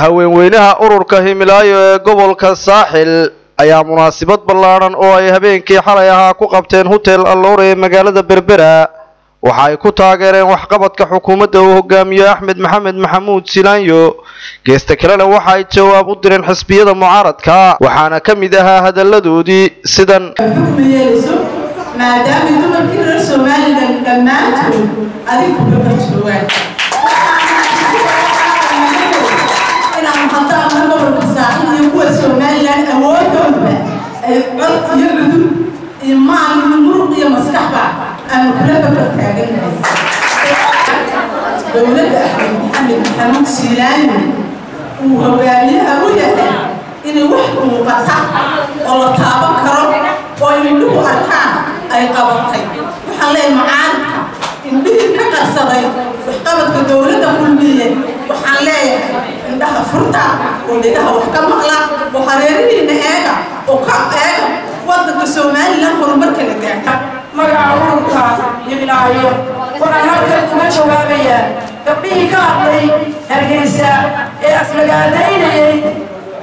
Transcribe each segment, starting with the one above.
Haweenweynaha ururka Himilaayo ee gobolka Saaxil ayaa munaasabad ballaaran oo ay habeenkii xalay ahaa ku qabteen Hotel Alloore ee magaalada Berbera waxa ay ku taageereen waxqabadka xukuumadda uu hogaamiyo Axmed Maxamed Maxamuud Silaanyo. Geesta kalena waxa ay jawaab u direen xisbiyada mucaaradka, waxaana ka mid ahaa hadalladoodii sidan: Maadaama dumarkii reer Somalilan dhammaantood adigu barbar joogaan, inaan haddaan gobolka Saaxil iyo kuwa Somalilan awoodooda ay cod iyo cudub iyo maal iyo muruq iyo maskaxba aanu kula barbar taagannahay dowladda Axmed Maxamed Maxamuud Siilaanyo uu hogaamiyaha u yahay, inay wax muuqata oo la taaban karo oo indhuhu arkaan ay qabatay. Waxaan leeyahay mucaaridka indhihii ka qarsaday waxqabadka dowladda Kulmiye, waxaan leeyahay indhaha furta oo dhegaha wax ka maqla oo hareerihiina eega oo ka eega waddanka Somalilan horumarka la gaadha. Magaca ururka Himilaayo waxaan halkan uga jawaabayaa gabdhihii ka hadlay Hargeysa ee aflagaadaynayay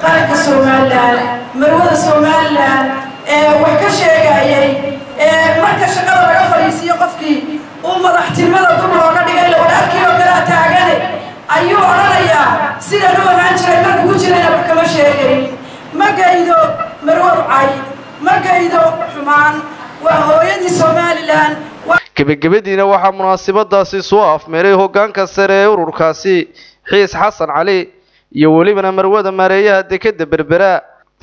qaranka Somalilan, marwada Somalilan ee wax ka sheegayay, ee marka shaqada laga fadhiisiiyo qofkii uu madaxtinimada dub looga dhigay lawadhaarkii oo kalea taagane ayuu odhanayaa sidaan u ahaan jiray markuu ku jirayna wax kama sheegayn. Ma gaydo marwadu cay, ma gaydo xumaan, waa hooyadii Somalilan. Gebagabadiina waxaa munaasabadaasi soo afmeeray hoggaanka sare ee ururkaasi Xiis Xasan Cali iyo welibana marwada maareeyaha dekeda Berbera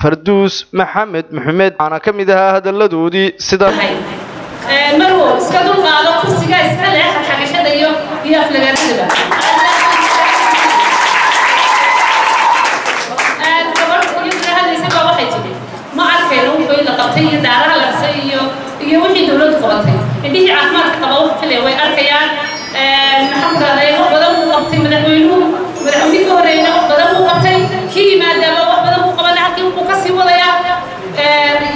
Farduus Maxamed Maxamed, waxaana ka mid ahaa hadalladoodii sida: Marwo, iska dulqaado, kursiga iska leh xagxagashada iyo aflagaadadaba. Gabadh iyaduna hadlaysa baa waxay tidhi ma arkayno wuxuu la qabtay iyo daaraha la dhisay iyo wixii dowladdu qabatay. Indhihii caafimaadka qaba wax filaya way arkayaan. Maxaan ku dhahday, wax badan buu qabtay madaxweynuhu, madaxweyne ka horreeyna wax badan buu qabtay, kii yimaadaaba wax badan buu qabanay, halkii wuxuu kasii wadayaa.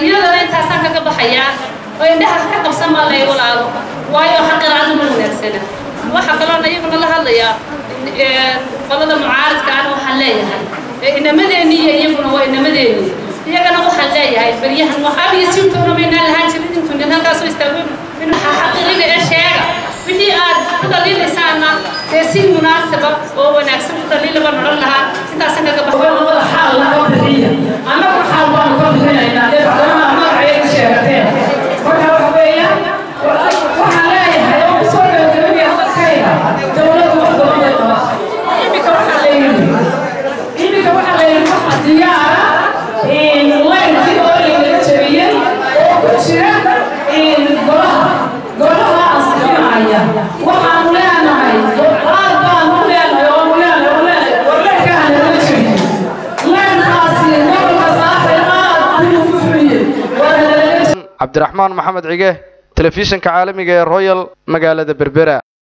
Iyadana intaasaan kaga baxayaa oo indhaha ka qabsan baa lay walaalo, waayo xaqiraadu ma wanaagsana. Waxa kaloona iyaguna la hadlayaa qolada mucaaradka ana waxaan leeyahay inamadeeni iyo iyaguna waa inamadeeni, iyagana waxaan leeyahay beryahan wax ab iyo siwtoona maynaan lahaan jirin intuu nin halkaasoo istaago inuu xaqiriga ee sheega wixii aad ku dhaliilaysaana dee si munaasaba oo wanaagsan ku dhaliila baan odhan lahaa. Intaasan kaga baxwada. Xaal laga bixiya, annaguna xaal baanu ka bixinaynaa dee bacdamaha magaceedu sheegateen. Marka waxa weeyaan waxaan leeyahay oo kusoo gabagabaya hadalkayga, dowladdu wax badan bay qabatay. Iminka waxaa la yidhi, iminka waxaa la yidhi waxa diyaara layrkii oo lagaga jabiyey oo ku jira golaha ansixinaya. Waxaanu leenahay aad baanu u leenahay oonu leenahay oo leenahay war leyrkaa nalaga jabiyo, leyrkaasi gobolka Saaxil aad buu ugu xuyey, waana nalaga. Cabdiraxmaan Maxamed Cige, telefishinka caalamiga ee Royal, magaalada Berbera.